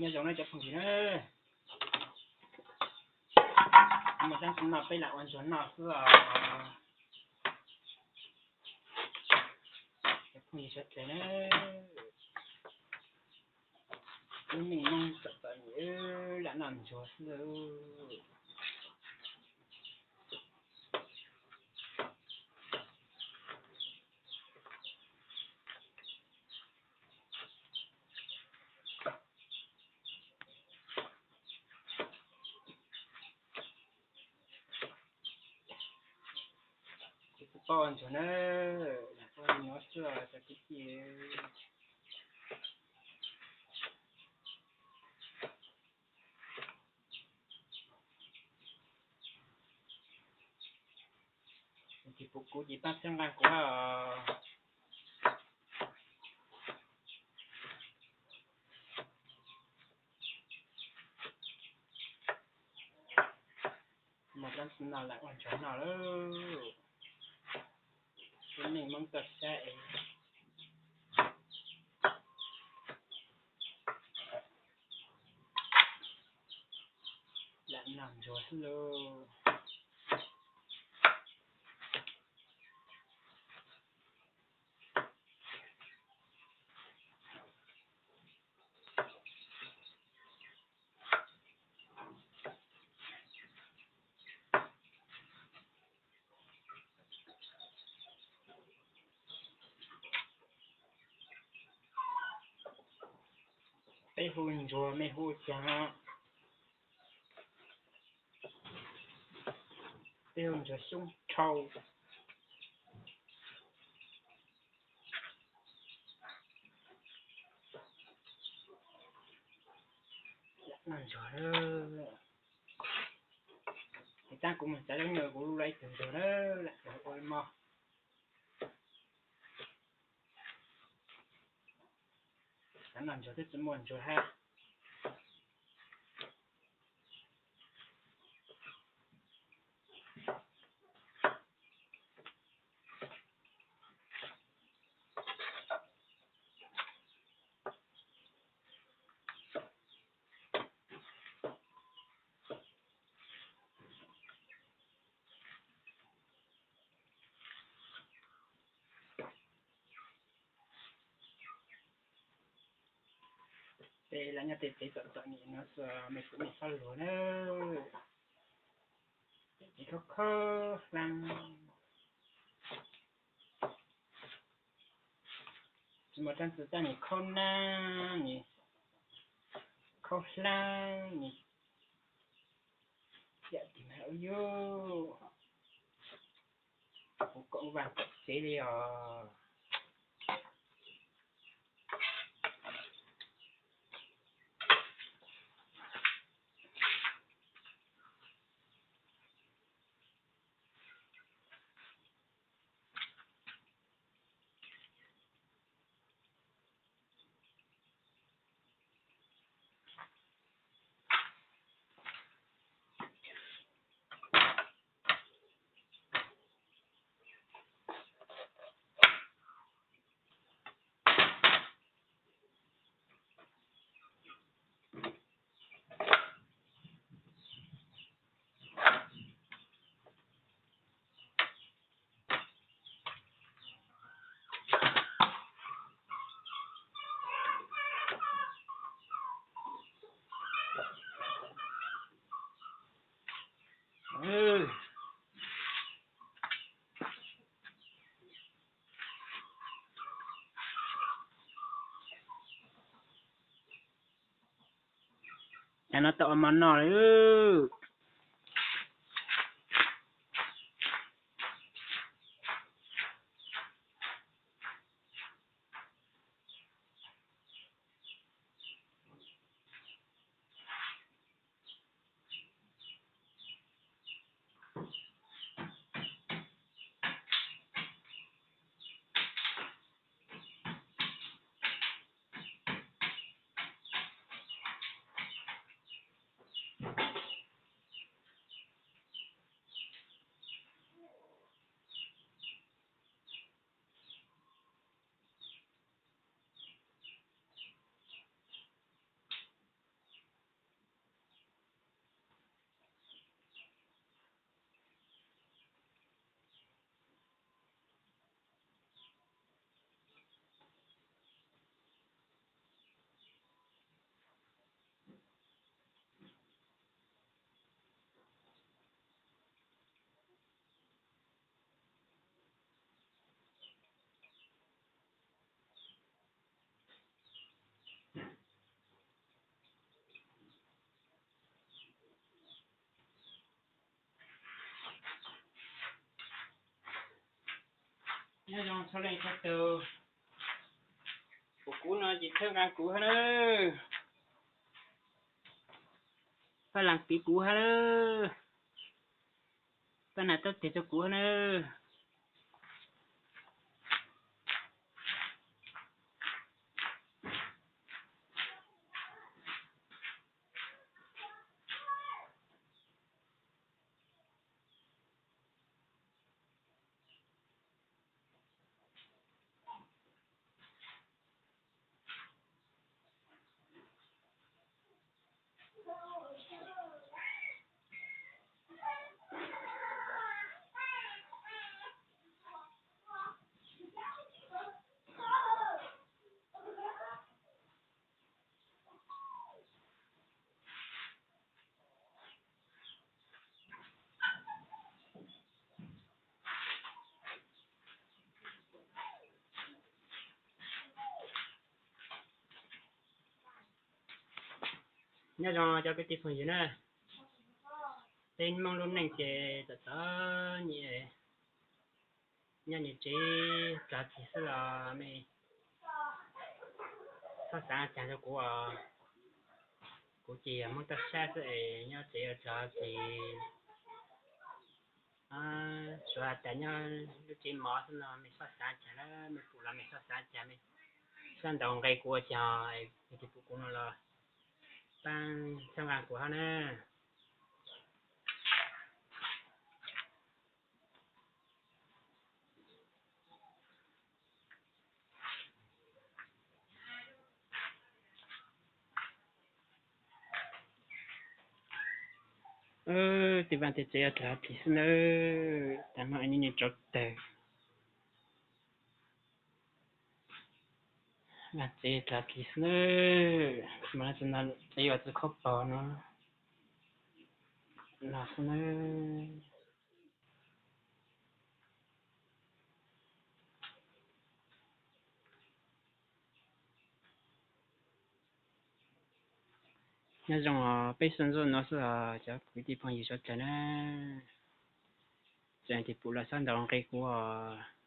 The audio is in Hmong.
Nyob zoo na cov phooj ywg na, mus txog no peb lam ua ntsuag noj xwb os. Cov phooj ywg sawv daws na, lub neej Hmoob txom txom nyem lam noj ntsuag xwb. Tsis tau ntsuag na, lam ua li no xwb os cov kwv tij. Tsis pum kuv ces pab txhawb nqa kuv os. Mus txog no lam ua ntsuag noj lawm. Lub neej Hmoob tuaj saib es lam noj ntsuag xwb lauj. Peb hu ntsuag mej hu cas? Peb hu ntsuag xyoob rhau. Lam noj ntsuag. Ces tab kuv mus txav lub nyuag kuv lub lawm ib tug ntsuag na, lam ua mog. Txav noj ntsuag twb tsis muaj ntsuag hab. Peb lam nyob tej tsev txom txom nyem no xwb, mej kuj mej txhob luag na. Tsev khaub khaub hlab, tsis muaj tsab ntxwv tab nim khaub nab nim khaub hlab nim yam tim mas ua yus kuv kom vaj kom tsev li os. Cas no tau ua mov noj lawm. Nyob zoo txhua leej txhua tus, kuv no ces txhawb nqa kuv hab nawb, pab lees piv kuv hab nawb, pab nas taub teg rau kuv hab nawb. Nyob zoo cov kwv tij phooj ywg na, peb Hmoob lub neej ces txom txom nyem, nyob niam tsev rog txim xwb los mej txhob xav caag rau kuv os. Kuv ces yog Hmoob toj sab xwb es nyob tsev rog txim, suav tas nyob lub tsev mov xwb no mej txhob xav caag lawm, mej pum los mej txhob xav caag, mej sab ntaus nqe kuv ua caag, mej tis pum kuv no los pab txhawb nqa kuv hab na. Tej vaaj tej tsev rog txim xwb nawb, tas no nyob rau tawg, vaaj tsev rog txim xwb nawb, mas tsev ua txwv khaub pog no, no xwb nawb. Nyob zoo os, peb sab ntsuj no xwb os cov kwv tij phooj ywg suav dlawg na, tseem tis pum los sab ntaus nqe kuv os.